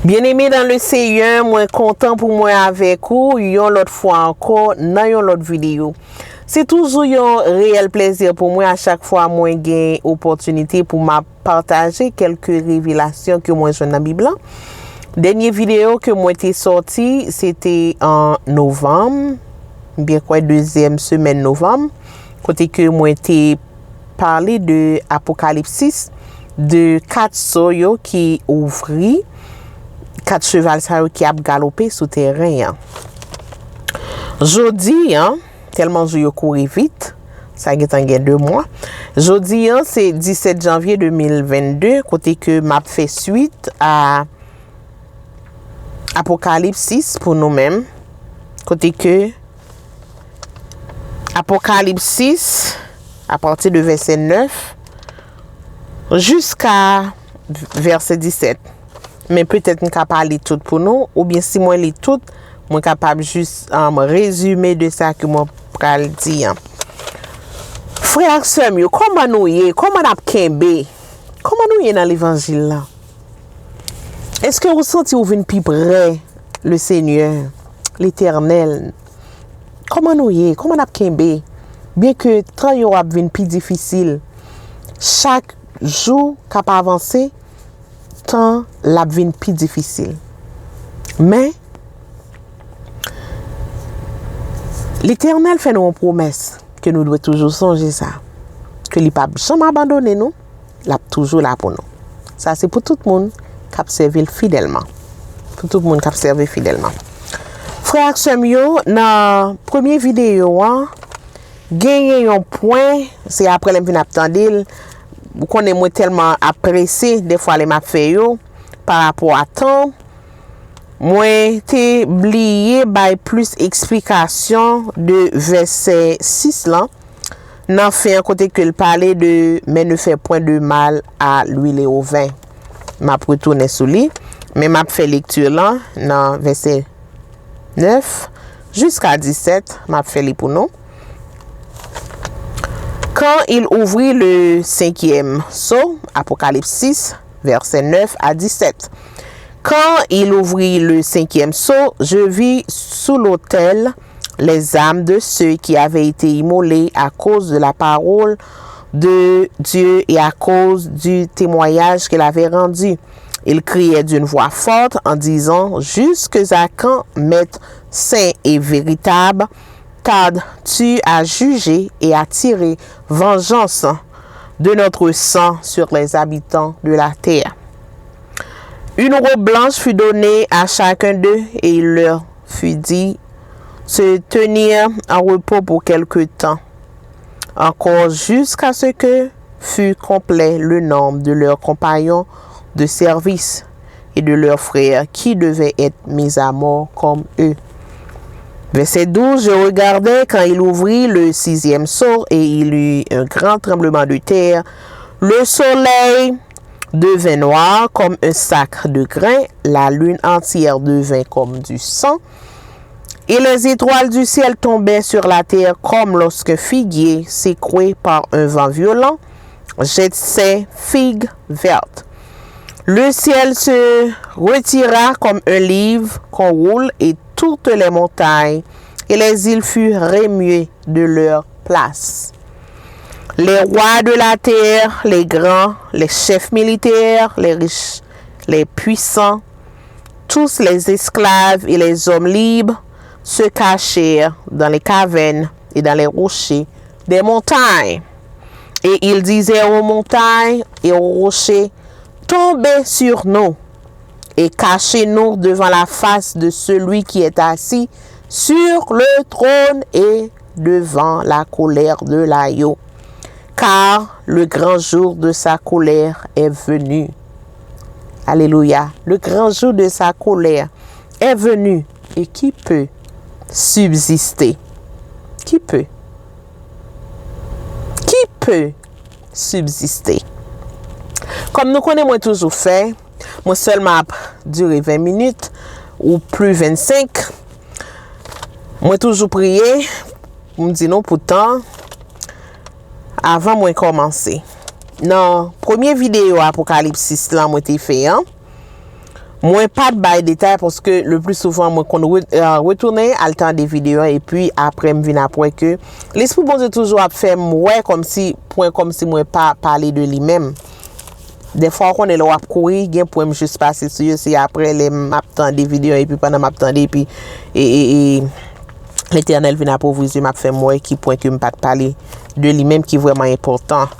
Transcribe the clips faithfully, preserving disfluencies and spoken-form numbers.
Byeneme nan le Seyè, mwen kontan pou mwen avèk ou yon lòt fwa ankò nan yon lòt videyo. Se toujou yon reyèl plezi pou mwen a chak fwa mwen gen opòtinite pou m ap pataje kèlke revelasyon ke mwen jwenn nan Bib lan. Dènye videyo ke mwen te sòti, se te an novanm, m byen kwè dezyèm semèn novanm, kote ke mwen te pale de Apokalipsis, de kat so yo ki ouvri, kat cheval sa yo ki ap galope sou teren an. Jodi an, tèlman jou yo kouri vit, sa gentan gen de mwa. Jodi an, se disèt janvye de mil vennde, kote ke m ap fè swit a Apokalipsis pou nou menm, kote ke Apokalipsis, apati de vèsè nèf jiska vèsè disèt. Men petèt m ka pa li tout pou nou, oubyen si mwen li tout, mwen kapab jis, um, rezime de sa ke mwen pral di an. Frè ak sè m yo, kòman nou ye? Kòman n ap kenbe? Kòman nou ye nan levanjil la? Èske ou santi ou vin pi prè le Senyè, Letènèl? Kòman nou ye? Kòman n ap kenbe? Byenke tan yo ap vin pi difisil, chak jou k ap avanse, tan l ap vin pi difisil. Men, Letènèl fè nou yon pwomès ke nou dwe toujou sonje sa, ke li p ap janm abandone nou, l ap toujou la pou nou. Sa se pou tout moun k ap sèvi l fidèlman. Pou tout moun k ap sèvi fidèlman. Frè ak sè m yo, nan premye videyo an, genyen yon pwen, se apre lè m vin ap tande l, ou konnen mwen tèlman ap prese, dèfwa lè m ap fè yo, pa rapò a tan, mwen te bliye bay plis eksplikasyon de vèsè sis lan, nan fen an kote ke l pale de, mais ne fais point de mal à l'huile et au vin. M ap retounen sou li, men m ap fè lekti lan nan vèsè nèf jiska disèt, m ap fè li pou nou. Quand il ouvrit le cinquième sceau, Apocalypse six, versets neuf à dix-sept. Quand il ouvrit le cinquième sceau, je vis sous l'autel les âmes de ceux qui avaient été immolés à cause de la parole de Dieu et à cause du témoignage qu'il avait rendu. Ils criaient d'une voix forte en disant, jusque à quand, Maître saint et véritable, tardes-tu à juger et à tirer vengeance de notre sang sur les habitants de la terre? Une robe blanche fut donnée à chacun d'eux et il leur fut dit se tenir en repos pour quelque temps encore jusqu'à ce que fût complet le nombre de leurs compagnons de service et de leurs frères qui devaient être mis à mort comme eux. Verset douze, je regardais quand il ouvrit le sixième sceau et il eut un grand tremblement de terre. Le soleil devint noir comme un sac de grain, la lune entière devint comme du sang, et les étoiles du ciel tombaient sur la terre comme lorsqu'un figuier, secoué par un vent violent, jette ses figues vertes. Le ciel se retira comme un livre qu'on roule, et toutes les montagnes et les îles furent remuées de leur place. Les rois de la terre, les grands, les chefs militaires, les riches, les puissants, tous les esclaves et les hommes libres se cachèrent dans les cavernes et dans les rochers des montagnes. Et ils disaient aux montagnes et aux rochers, tombez sur nous et cachez-nous devant la face de celui qui est assis sur le trône et devant la colère de l'agneau. Car le grand jour de sa colère est venu. Alléluia. Le grand jour de sa colère est venu. Et qui peut subsister? Qui peut? Qui peut subsister? Kòm nou konnen mwen toujou fè, mwen sèlman ap dire ven minit ou pli vennsenk. Mwen toujou priye pou m di nou pou tan avan mwen kòmanse. Nan premye videyo Apokalipsis lan mwen te fè an, Mwen pa t bay detay paske le pli souvan mwen konn re- retounen al tande videyo an epi apre m vin ap wè ke Lespri Bondye toujou ap fè m wè kòmsi pwen kòmsi mwen pa pale de li menm. Dèfwa ou konnen lè w ap kouri gen pwen m jis pase sou yo se apre lè m ap tande videyo an epi pandan m ap tande epi e e e Letènèl vin ap ouvri zye m ap fè m wè ki pwen ke m pa t pale de li menm ki vrèman enpòtan.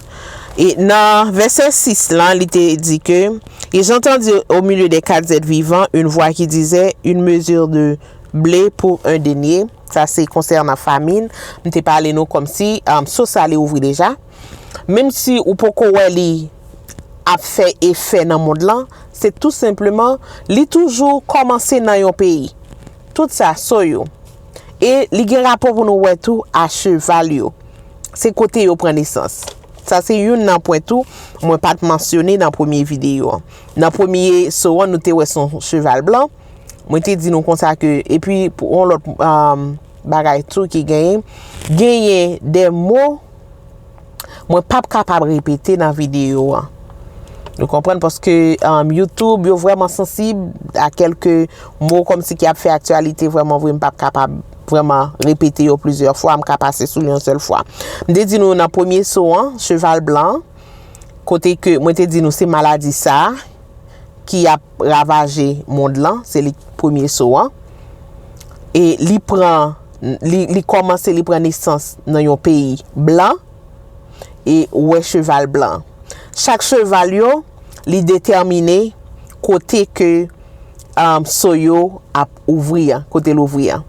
E nan vèsè sis lan, li te di ke, Et j'entendis au milieu des quatre êtres vivants une voix qui disait, une mesure de blé pour un denier. Sa se konsènan famin. M te pale nou kòmsi um, sous la li ouvri deja. Menm si ou poko wè li ap fè efè nan mond lan, se tou senpleman li toujou kòmanse nan yon peyi. Tout sa so yo. E li gen rapò pou nou wè tou a cheval yo. Se kote yo pran nesans. Sa se youn nan pwen tou mwen pa t mansyone nan premye videyo an. Nan premye so an, nou te wè se yon cheval blan. Mwen te di nou konsa ke, epi pou yon lòt um, bagay tou ki genyen, genyen de mo mwen p ap kapab repete nan videyo an. Nou konprann paske um, YouTube yo vrèman sansib a kèlke mo kòmsi ki ap fè aktyalite vrèman vre m p ap kapab vrèman repete yo plizyè fwa, m ka pase sou li yon sèl fwa. M te di nou nan premye so an, cheval blan, kote ke mwen te di nou se maladi sa a ki ap ravaje mond lan, se li premye so an. E li pran, li, li kòmanse, li pran nesans nan yon peyi blan, e ou wè cheval blan. Chak cheval yo, li detèmine kote ke um, so yo ap ouvri an, kote l ouvri an.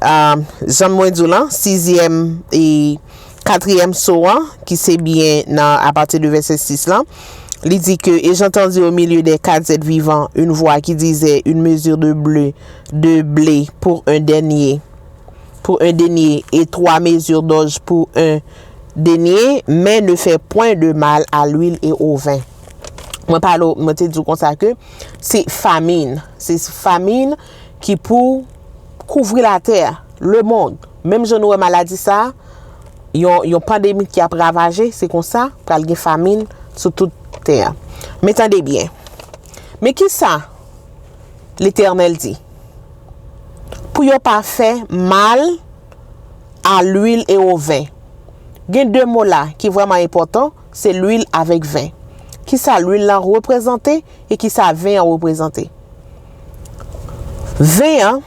Um, jan mwen di w lan, sizyèm e katriyèm so an, ki se byen nan apati de vèsè sis lan, li di ke, Et j'entendis au milieu des quatre êtres vivants une voix qui disait, une mesure de blé, de blé pour un denier, pour un denier, et trois mesures d'orge pour un denier, mais ne fais point de mal à l'huile et au vin. Mwen pale, mwen te di w konsa ke se famin. Se famin ki pou kouvri latè, le mond. Menm jan nou wè maladi sa a, yon, yon pandemi ki ap ravaje, se konsa, pral gen famin sou tout tè a. Men tande byen. Men kisa Letènèl di? Pou yo pa fè mal à l'huile et au vin. Gen de mo la ki vrèman enpòtan, se lwil avèk ven. Kisa lwil lan reprezante e kisa ven an reprezante? Ven an,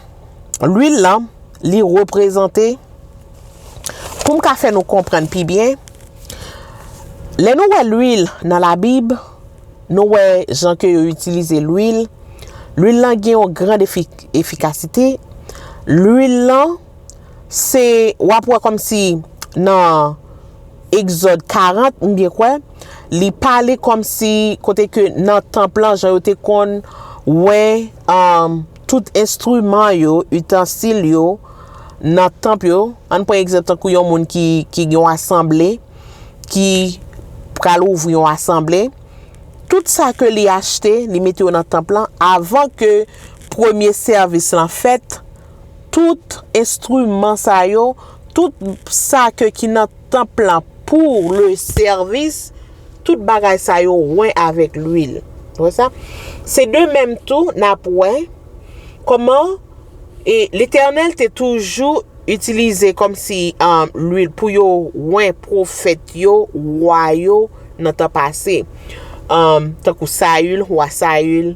lwil lan, li reprezante, pou m ka fè nou konprann pi byen, lè nou wè lwil nan Labib, nou wè jan ke yo itilize lwil. Lwil lan gen yon grand efi- efikasite. Lwil lan, se, w ap wè kòmsi nan Egzòd karant, m byen kwè, li pale kòmsi kote ke nan tanp lan, jan yo te konn wè um, tout enstriman yo, itansil yo, nan tanp yo. Ann pran egzanp tankou yon moun ki, ki gen yon asanble, ki pral ouvri yon asanble. Tout sa ke li achte, li mete yo nan tanp lan avan ke premye sèvis lan fèt. Tout enstriman sa yo, tout sa ke ki nan tanp lan pou le sèvis, tout bagay sa yo wen avèk lwil. Ou wè sa? Se de menm tou, n ap wè kòman e Letènèl te toujou itilize kòmsi um, lwil pou yo wen pwofèt yo, wa yo nan tan pase. Um, tankou Sayil, wa Sayil,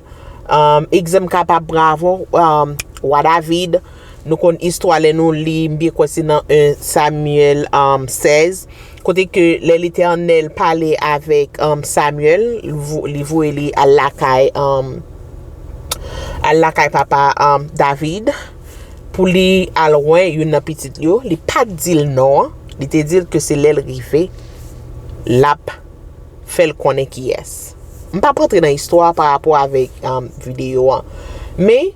um, egzanp kapab pran avè w, um, wa David. Nou konn istwa lè nou li, m byen kwè se nan en Samyèl um, sèz, kote ke lè Letènèl pale avèk um, Samyèl, li vo- li voye li al lakay um, al lakay papa um, David pou li al wen youn nan pitit li yo. Li pa t di l non an, li te di l ke se lè l rive l ap fè l konnen kiyès. M p ap rantre nan istwa pa rapò avèk um, videyo an. Men,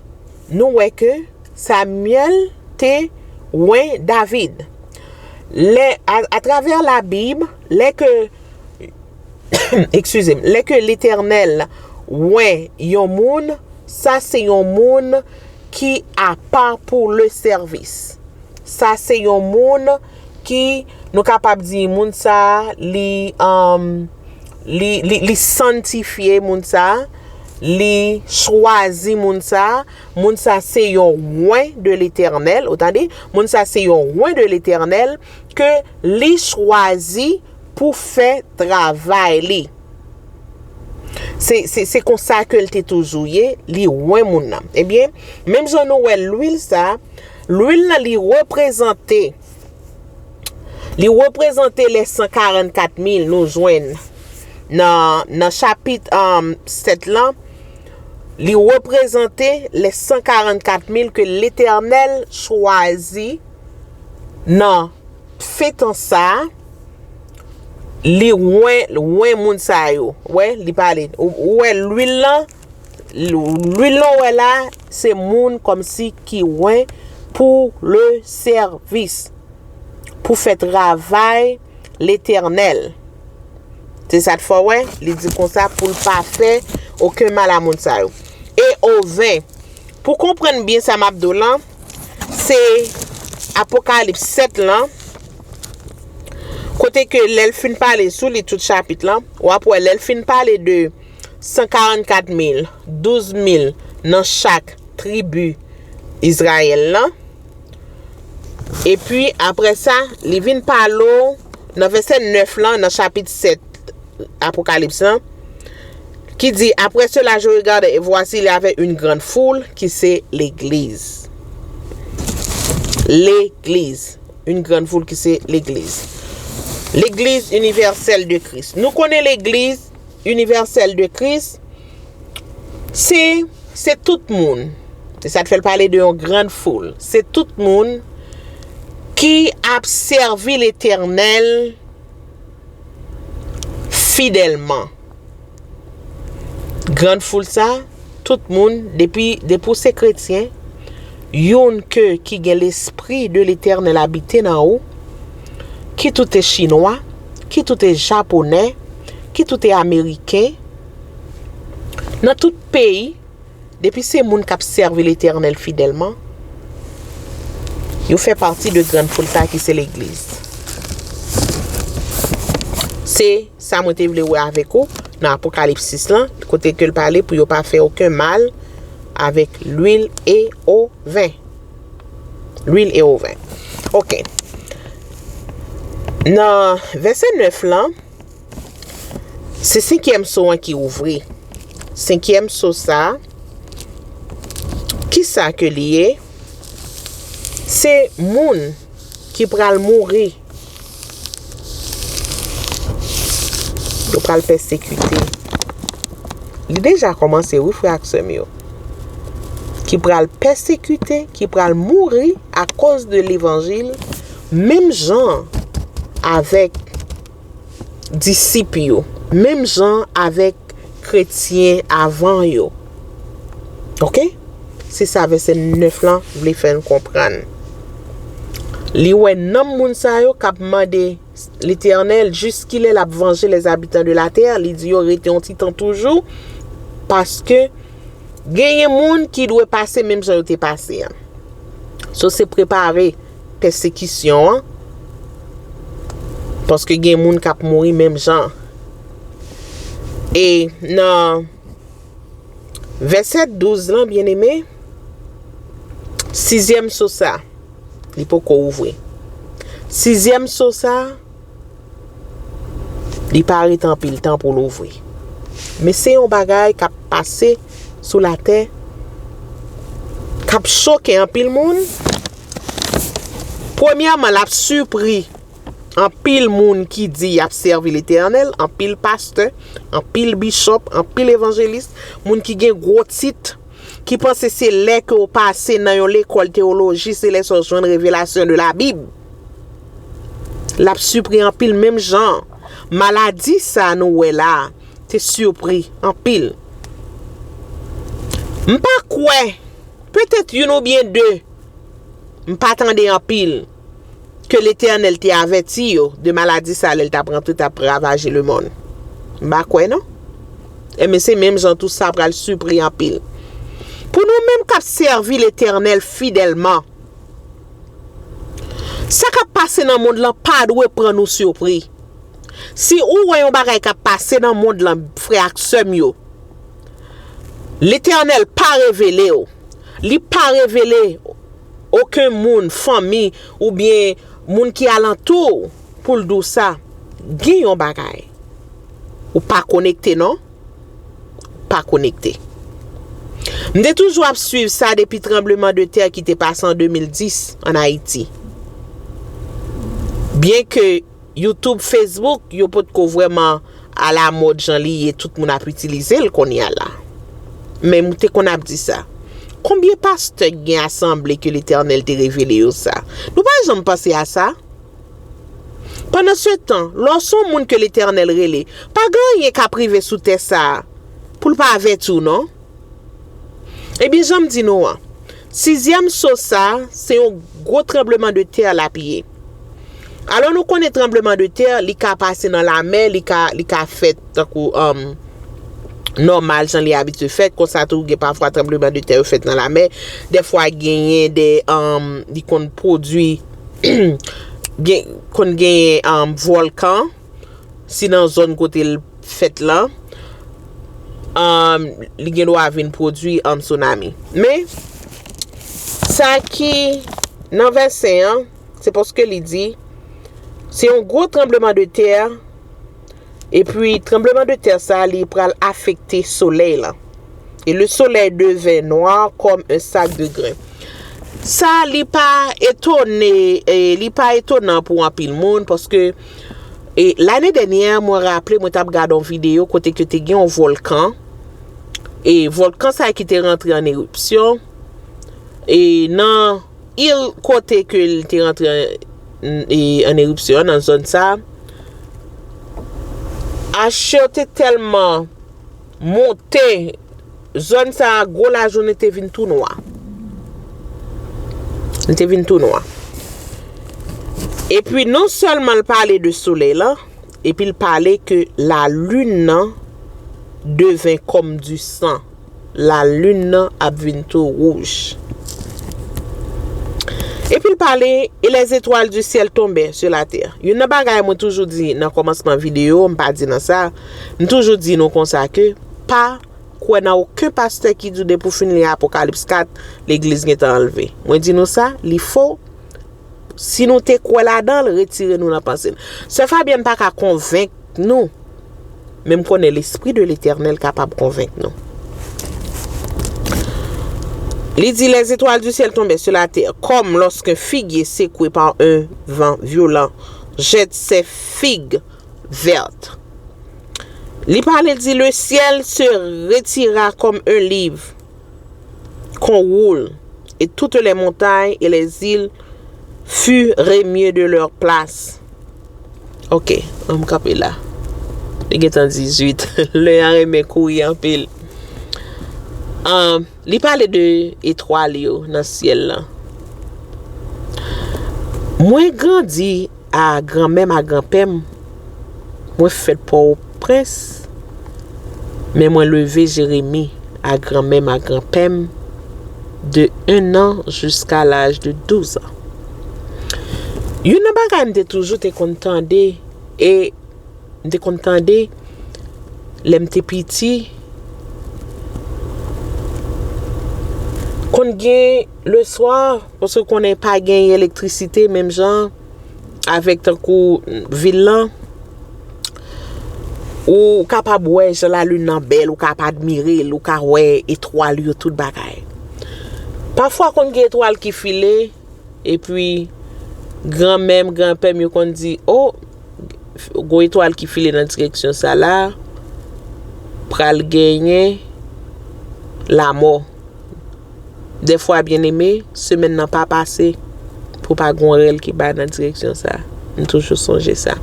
nou wè ke Samyèl te wen David. Lè, a, atravè Labib, lè ke, eskize m, lè ke Letènèl wen yon moun, sa se yon moun ki apa pou le sèvis. Sa se yon moun ki, nou kapab di, moun sa a, li, um, li, li, li santifye moun sa a, li chwazi moun sa a. Moun sa a se yon wen de Letènèl, ou tande? Moun sa a se yon wen de Letènèl ke li chwazi pou fè travay li. Se, se, se konsa ke l te toujou ye, li wen moun nan. Ebyen, menm jan nou wè lwil sa, lwil nan li reprezante, li reprezante lè san karannkat mil nou jwenn nan, nan chapit, um, sèt lan. Li reprezante lè san karannkat mil ke Letènèl chwazi nan fen tan sa a, li wen, wen moun sa yo. Wè, li pale. Ou, ou wè lwil lan, lwil lan ou wè la, se moun kòmsi ki wen pou le sèvis, pou fè travay Letènèl. Se sa t fè w wè, li di konsa pou l pa fè okenn mal a moun sa yo. E oven, pou konprann byen sa m ap di w lan, se Apokalips sèt lan, kote ke lè l fin pale sou li tout chapit lan, w ap wè lè l fin pale de san karannkat mil, douz mil nan chak tribi Izrayèl lan. Epi, apre sa, li vin pale w nan vèsè nèf lan, nan chapit sèt Apokalips lan, ki di, Après cela, je regardai, et voici, il y avait une grande foule qui c'est l'Église. Legliz. Une grande foule qui c'est l'Église. Legliz inivèsèl de Kris. Nou konnen Legliz inivèsèl de Kris, se, se tout moun. Se sa k fè l pale de yon grann foul. Se tout moun ki ap sèvi Letènèl fidèlman. Grann foul sa, tout moun, depi, depi w se kretyen, youn ke ki gen lespri de Letènèl abite nan ou, kit ou te chinwa, kit ou te japonè, kit ou te ameriken, nan tout peyi, depi se moun k ap sèvi Letènèl fidèlman, yo fè pati de grann foul sa ki se legliz. Se sa mwen te vle wè avèk ou nan Apokalips sis lan, kote ke l pale pou yo pa fè okenn mal avèk lwil e oven. Lwil e oven. Oke. Nan vèsè nèf lan, se senkyèm so an ki ouvri. Senkyèm so sa, kisa ke li ye? Se moun ki pral mouri. Yo pral pèsekite. Li deja kòmanse, wi, frè ak sè m yo. Ki pral pèsekite, ki pral mouri akoz de levanjil, menm jan avèk disip yo, menm jan avèk kretyen avan yo. Oke? Se sa vèsè nèf lan vle fè n konprann. Li wè nanm moun sa yo k ap mande Letènèl jiskilè l ap vanje les habitants de la terre. Li di yo rete yon ti tan toujou, paske genyen moun ki dwe pase menm jan yo te pase an. So, se prepare pèsekisyon an, paske gen moun k ap mouri menm jan. E nan vèsè douz lan, byeneme, sizyèm so sa, li poko ouvri. Sizyèm so sa, li pa ret anpil tan pou l ouvri. Men se yon bagay k ap pase sou latè, k ap choke anpil moun. Premyèman, l ap sipri anpil moun ki di y ap sèvi Letènèl, anpil pastè, anpil bishop, anpil evanjelis, moun ki gen gwo tit, ki panse se lè ke w pase nan yon lekòl teyoloji, se lè sa w jwenn revelasyon de la Bib. L ap sipri anpil menm jan. Maladi sa nou wè la a te sipri anpil. M pa kwè, petèt youn oubyen de, m pa tande anpil, ke Letènèl te avèti yo de maladi sa lè l t ap rantre, t ap ravaje lemonn. M pa kwè non. Enben, se menm jan tou sa pral sipri anpil. Pou nou menm k ap sèvi Letènèl fidèlman, sa k ap pase nan mond lan pa dwe pran nou sipri. Si ou wè yon bagay k ap pase nan mond lan, frè ak sè m yo, Letènèl pa revele w. Li pa revele okenn moun, fanmi, oubyen moun ki alantou w pou l di w sa. Gen yon bagay. Ou pa konekte, non? Ou pa konekte. M te toujou ap swiv sa depi tranbleman de tè ki te pase an de mil dis ann Ayiti. Byen ke YouTube, Facebook, yo potko vrèman alamòd jan li ye, tout moun ap itilize l kounye a la. Men m te konn ap di sa. Konbyen pastè k gen asanble ke Letènèl te revele yo sa? Nou pa janm panse a sa? Pandansetan, lè w se yon moun ke Letènèl rele, pa gen anyen k ap rive sou tè sa a pou l pa avèti w, non. Ebyen, jan m di nou an, sizyèm so sa a, se yon gwo tranbleman de tè l ap ye. Alò, nou konnen tranbleman de tè, li ka pase nan lamè, li ka, li ka fèt tankou, um, nòmal, jan li abitye fèt. Konsa tou, gen pafwa tranbleman de tè yo fèt nan lamè. Dèfwa, genyen de, um, li konn pwodui, gen, konn genyen, um, vòlkan. Si nan zòn kote l fèt lan, um, li gen dwa vin pwodui an tsunami. Men, sa ki nan vèsè an, se paske li di, se yon gwo tranbleman de tè, epi tranbleman de tè sa, li pral afekte solèy lan. Et le soleil devint noir comme un sac de grain. Sa, li pa etone, e, li pa etonan pou anpil moun, paske, e, lane dènyè, mwen raple, mwen t ap gade yon videyo kote ke te gen yon vòlkan, e vòlkan sa ki te rantre an eripsyon, e nan il kote ke l te rantre an, e, an eripsyon, nan zòn sa, ach yo te tèlman monte, zòn sa a, gwo lajounen te vin tou nwa. Li te vin tou nwa. Epi, non sèlman l pale de solèy lan, epi l pale ke lalin nan devint comme du sang. Lalin nan ap vin tou wouj. Epi l pale, et les étoiles du ciel tombèrent sur la terre. Youn nan bagay mwen toujou di nan kòmansman videyo, m pa di nan sa, m toujou di nou konsa ke pa kwè nan okenn pastè ki di w depi w fin li Apokalips kat, legliz gentan anlve. Mwen di nou sa, li fo. Si nou te kwè ladan l, retire nou nan panse n. Sè Fabyèn pa ka konvenk nou, men m konnen Lespri de Letènèl kapab konvenk nou. Li di, les étoiles du ciel tombaient sur la terre, comme lorsqu'un figuier secoué par un vent violent jette ses figues vertes. Li pale di, le ciel se retira comme un livre qu'on roule, et toutes les montagnes et les îles furent remuées de leur place. Ok, an m kanpe la. Li gentan dizuit. Lè a renmen kouri anpil. An, li pale de etwal yo nan syèl lan. Mwen grandi a granmè m, a granpè m. Mwen fèt Pòtoprens, men mwen leve Jeremi a granmè m, a granpè m, de un an jusqu'à l'âge de douze ans. Youn nan bagay m te toujou te konn tande, e m te konn tande lè m te piti, konn gen le soir, paske konnen pa gen elektrisite menm jan avèk tankou vil lan, ou kapab wè jan lalin nan bèl, ou ka ap admire l, ou ka wè etwal yo, tout bagay. Pafwa konn gen etwal ki file, epi granmè m, granpè m yo konn di, o, gwo etwal ki file nan direksyon sa la, pral genyen lamò. Dèfwa, byeneme, semèn nan pa pase pou pa gen yon rèl ki bay nan direksyon sa. M toujou sonje sa.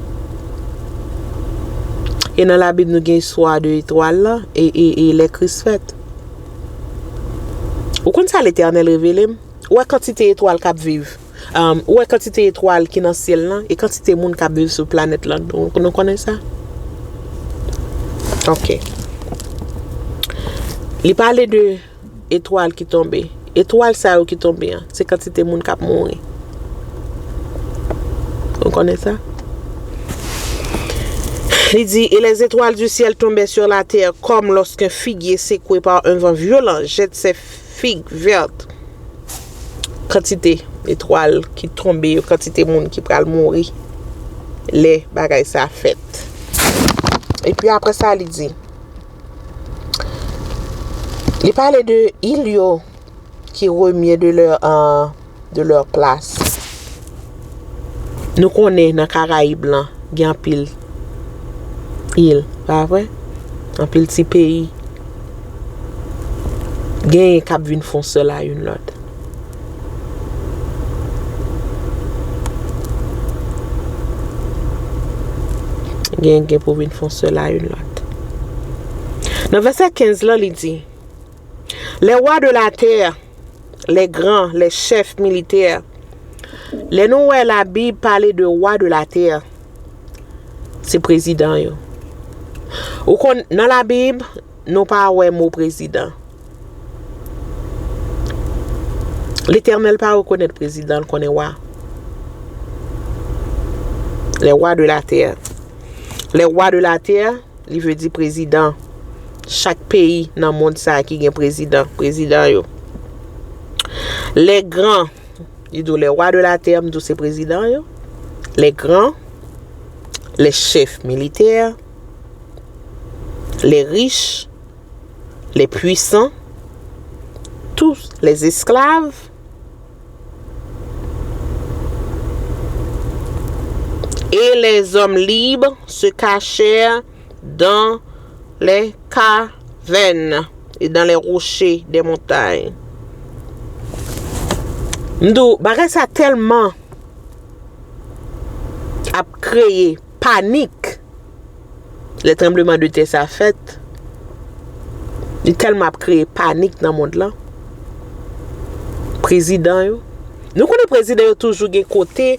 E nan Labib, nou gen istwa de etwal lan e, e, e lè Kris fèt. Ou konn sa Letènèl revele m? Ou wè kantite etwal k ap viv. Um, ou wè kantite etwal ki nan syèl lan e kantite moun k ap viv sou planèt lan. Nou, nou konnen sa? Ok. Li pale de etwal ki tonbe. Etwal sa yo ki tonbe an, se kantite moun k ap mouri. Ou konnen sa? Li di, et les étoiles du ciel tombaient sur la terre comme lorsqu'un figuier secoué par un vent violent jette ses figues vertes. Kantite etwal ki tonbe yo, kantite moun ki pral mouri lè bagay sa fèt. Epi apre sa, li di, li pale de il yo ki remye de leur, euh, de leur place. Nou konnen nan Karayib lan, gen anpil il, pa vre? Anpil ti peyi. Genyen k ap vin fon sèl a youn lòt. Gen, gen pou vin fon sèl a youn lòt. Nan vèsè kenz lan, li di, les rois de la terre, les grands, les chefs militaires. Lè nou wè Labib pale de wa de la tè, se prezidan yo. Ou konn, nan Labib, nou pa wè mo prezidan. Letènèl pa rekonèt prezidan, l konnen wa. Les rois de la terre. Les rois de la terre, li vle di prezidan. Chak peyi nan mond sa a ki gen prezidan, prezidan yo. Les grands, li di w les rois de la terre, m di w se prezidan yo. Les grands, les chefs militaires, les riches, les puissants, tous les esclaves, et les hommes libres se cachèrent dans les cavernes et dans les rochers des montagnes. M di w, bagay sa tèlman ap kreye panik. Lè tranbleman de tè sa fèt, li tèlman ap kreye panik nan mond lan. Prezidan yo. Nou konnen prezidan yo toujou gen kote,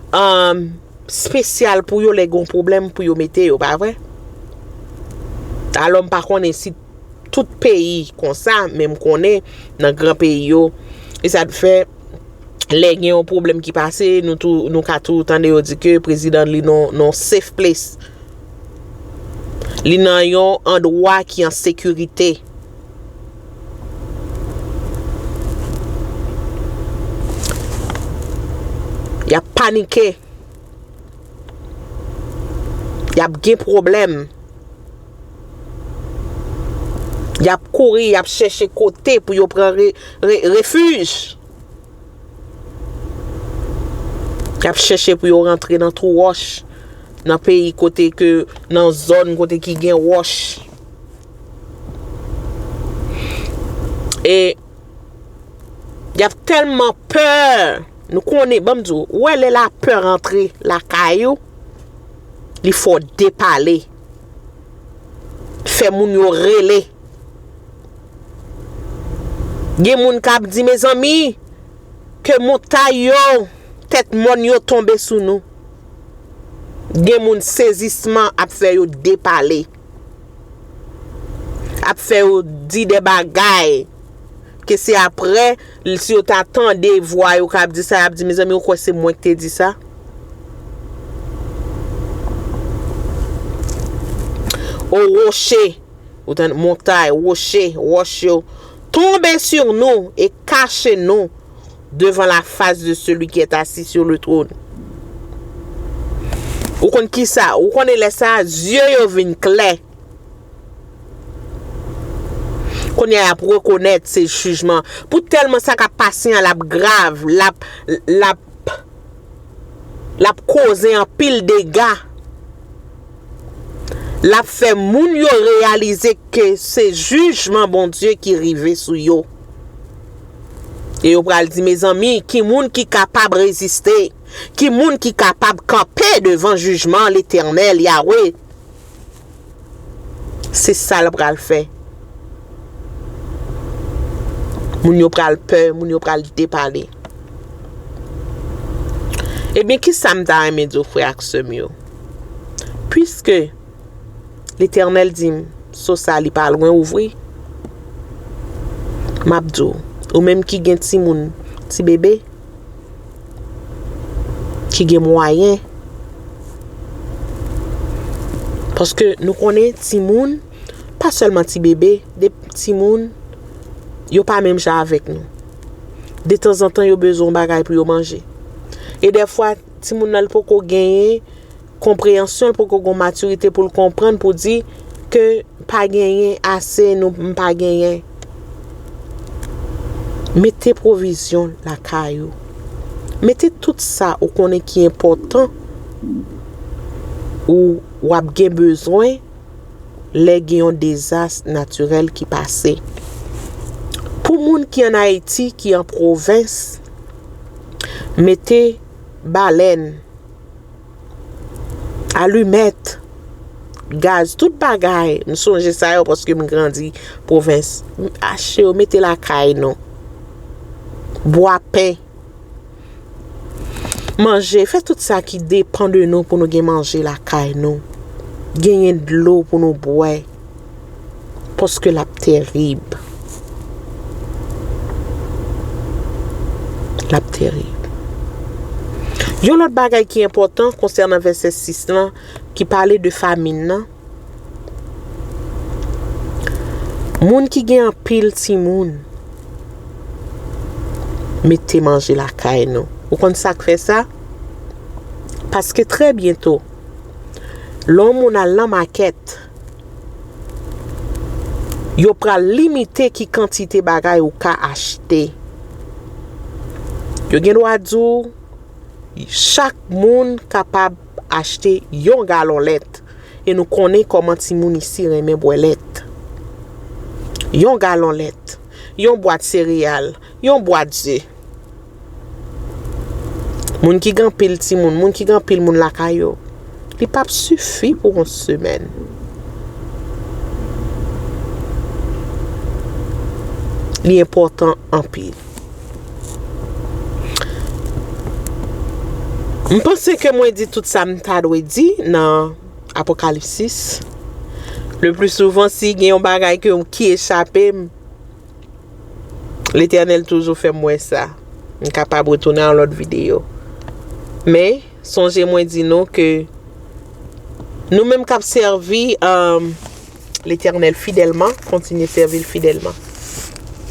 um, espesyal pou yo lè gen yon pwoblèm pou yo mete yo, pa vre? Alò, m pa konnen si tout peyi konsa, men m konnen nan gran peyi yo, e sa t fè, lè gen yon pwoblèm ki pase, nou tou, nou ka tou tande yo di ke prezidan li nan, nan safe place. Li nan yon andwa ki an sekirite. Y ap panike. Y ap gen pwoblèm. Y ap kouri, y ap chèche kote pou yo pran re-, re-, refij. Y ap chèche pou yo rantre nan twou wòch, nan peyi kote ke, nan zòn kote ki gen wòch. E y ap tèlman pè, nou konnen, ban m di w, ou wè lè lapè rantre lakay ou, li fè w depale. Fè moun yo rele. Gen moun k ap di, mezanmi, ke montay yo, tèt mòn yo tonbe sou nou. Gen moun sezisman ap fè yo depale. Ap fè yo di de bagay. Ke se apre, si yo ta tande vwa yo k ap di sa, y ap di, mezanmi, ou kwè se mwen ki te di sa? O woche, ou tande, montay, woche, wòch yo, tombe sur nous et cache nous devant la face de celui qui est assis sur le trône. Ou konn ki sa? Ou konnen lè sa, zye yo vin klè. Kounye a, y ap rekonèt se jijman. Pou tèlman sa k ap pase an, l ap grav, l ap, l ap, l ap koze anpil dega. L ap fè moun yo reyalize ke se jijman Bondye ki rive sou yo. E yo pral di, mezanmi, ki moun ki kapab reziste? Ki moun ki kapab kanpe devan jijman Letènèl, Yawe? Se sa l pral fè. Moun yo pral pè, moun yo pral depale. Ebyen, ki sa m ta renmen di w, frè ak sè m yo? Piske Letènèl di m, so sa li pa lwen ouvri, m ap di w, ou menm ki gen timoun, ti bebe, ki gen mwayen, Paske nou konnen timoun, pa sèlman ti bebe, de timoun, yo pa menm jan avèk nou. Detanzantan, yo bezwen yon bagay pou yo manje. E dèfwa, timoun nan, li poko genyen konpreyansyon, li poko gen matirite pou l konprann, pou di ke pa genyen ase, nou, m pa genyen. Mete pwovizyon lakay ou. Mete tout sa ou konnen ki enpòtan ou w ap gen bezwen lè gen yon dezas natirèl ki pase. Pou moun ki ann Ayiti, ki an pwovens, mete balèn, alimèt, gaz, tout bagay. M sonje sa yo paske m grandi pwovens. M achte yo, mete lakay nou. Bwa pen. Manje, fè tout sa ki depann de nou pou nou gen manje lakay nou. Genyen dlo pou nou bwè. Paske l ap terib. L ap terib. Yon lòt bagay ki enpòtan konsènan vèsè sis lan, ki pale de famin nan, moun ki gen anpil timoun, mete manje lakay nou. Ou konn sa k fè sa? Paske trè byento, lè yon moun al nan makèt, yo pral limite ki kantite bagay ou ka achte. Yo gen dwa di w, chak moun kapab achte yon galon lèt. E nou konnen kòman timoun isi renmen bwè lèt. Yon galon lèt, yon bwat sereyal, yon bwat ze. Moun ki gen anpil timoun, moun ki gen anpil moun lakay yo, li p ap sifi pou yon semèn. Li enpòtan anpil. M panse ke mwen di tout sa m ta dwe di nan Apokalipsis. Le pli souvan, si gen yon bagay ke, ki echape m, Letènèl toujou fè m wè sa. M kapab retounen an lòt videyo. Men, sonje mwen di nou ke nou menm k ap sèvi, um, Letènèl fidèlman, kontinye sèvi l fidèlman.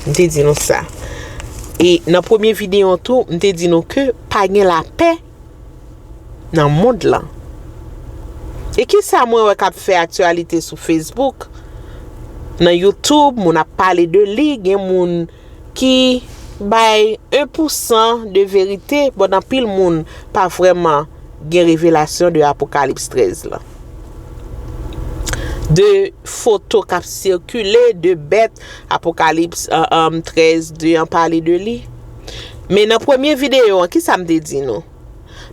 M te di nou sa. E nan premye videyo an tou, m te di nou ke pa gen lapè nan mond lan. E kisa mwen wè k ap fè aktyalite sou Facebook, nan YouTube, moun ap pale de li, gen moun ki bay en pou san de verite, bon, anpil moun pa vrèman gen revelasyon de Apokalips trèz lan. De foto k ap sikile de bèt, Apokalips, euh, euh, trèz de an pale de li. Men nan premye videyo an, kisa m te di nou?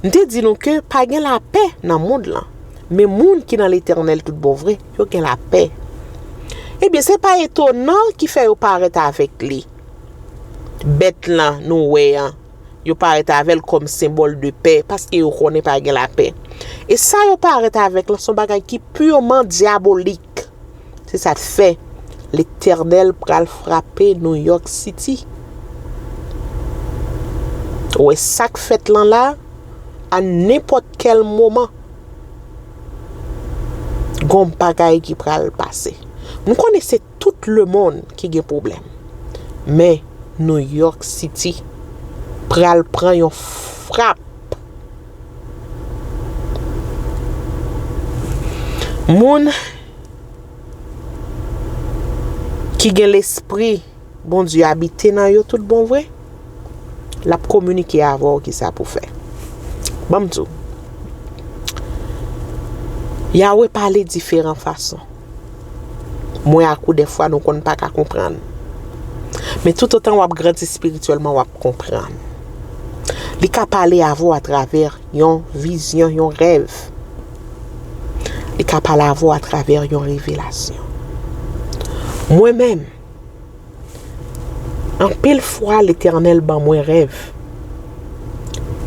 M te di nou ke pa gen lapè nan mond lan. Men moun ki nan Letènèl tout bon vre, yo gen lapè. Ebyen, se pa etonan ki fè yo parèt avèk li. Bèt lan nou wè an, yo parèt avè l kòm senbòl de pè, paske yo konnen pa gen lapè. E sa yo parèt avèk lan, se yon bagay ki piman dyabolik. Se sa k fè Letènèl pral frape New York City. Ou wè sa k fèt lan la, a nenpòt kèl moman, gon bagay ki pral pase. M konnen se tout lemonn ki gen pwoblèm. Men New York City pral pran yon frap. Moun ki gen lespri Bondye abite nan yo tout bon vre, l ap kominike avè w kisa pou fè. Ban m di w, Yawe pale diferan fason. Mwen ak ou, dèfwa, nou konn pa ka konprann. Men toutotan w ap grandi espirityèlman, w ap konprann. Li ka pale avè w atravè yon vizyon, yon rèv. Li ka pale avè w atravè yon revelasyon. Mwen menm, anpil fwa, Letènèl ban mwen rèv.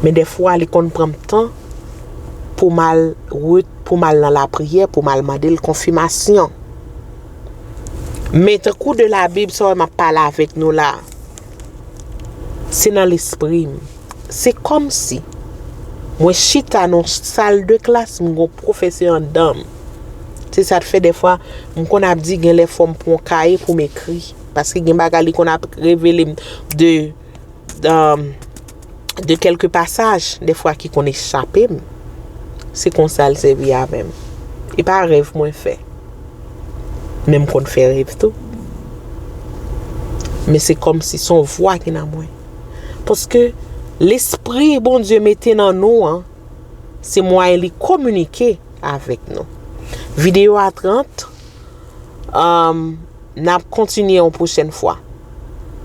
Men dèfwa, li konn pran m tan pou m al re-, pou m al nan lapriyè, pou m al mande l konfimasyon. Men tankou de Labib, sa w wè m ap pale avèk nou la, se nan lespri m. Se kòmsi mwen chita nan yon sal de klas, m gen yon pwofesè anndan m. Se sa k fè dèfwa m konn ap di gen lè fò m pran yon kaye pou m ekri. Paske gen bagay li konn ap revele m de, um, de kèlke pasaj dèfwa ki konn echape m. Se konsa l sèvi avè m. E pa rèv mwen fè. Men m konn fè rèv tou. Men se kòmsi se yon vwa ki nan mwen. Paske lespri Bondye mete nan nou an, se mwayen li kominike avèk nou. Videyo a trant, um, n ap kontinye yon pwochèn fwa.